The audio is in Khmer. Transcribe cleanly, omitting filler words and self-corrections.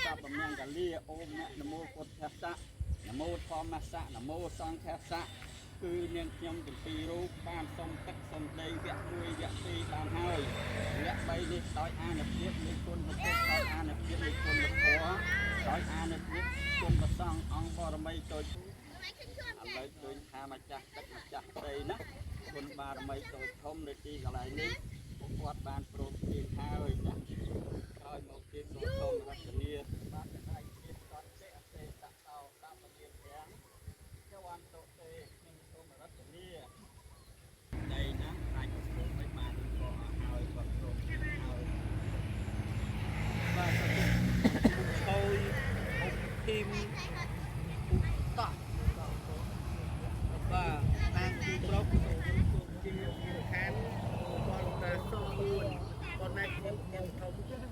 សពមង្គលាអូមនមោពុទ្ធស្សៈនមោធម្មស្សៈនមោសង្ឃស្សៈគឺនាងខ្ញុំទាំងពីររូបបានសុំទឹកសុំដីវគ្គ1វគ្គ2បានហើយវគ្គ3នេះដោយអានុភាពនៃគុណពុទ្ធដោយអានុភាពនៃគុណធម៌ដោយអានុភាពគុណព្រះសង្ឃអង្គបរមីតូច ឥឡូវឃើញថាម្ចាស់ទឹកម្ចាស់ដីណាគុណបារមីតូចធំនៅទីកន្លែងនេះពួកគាត់បានព្រមព្រៀងហើយណាក្រោយមកទៀតសូមសូមរតនាបាទកន្លែងទៀតតតិអសេសតោសពលាទាំងចវន្តតុទេខ្ញុំសូមរតនាដីណាអាចប្រគល់មិនបានឬក៏អស់ហើយគាត់ព្រមព្រៀងហើយ បាទសតុឆយអុកធីមឧតោះបាទតាមទីប្រុស ជាខានបងតាសុខួនប៉ុន្តែខ្ញុំខ្ញុំធំ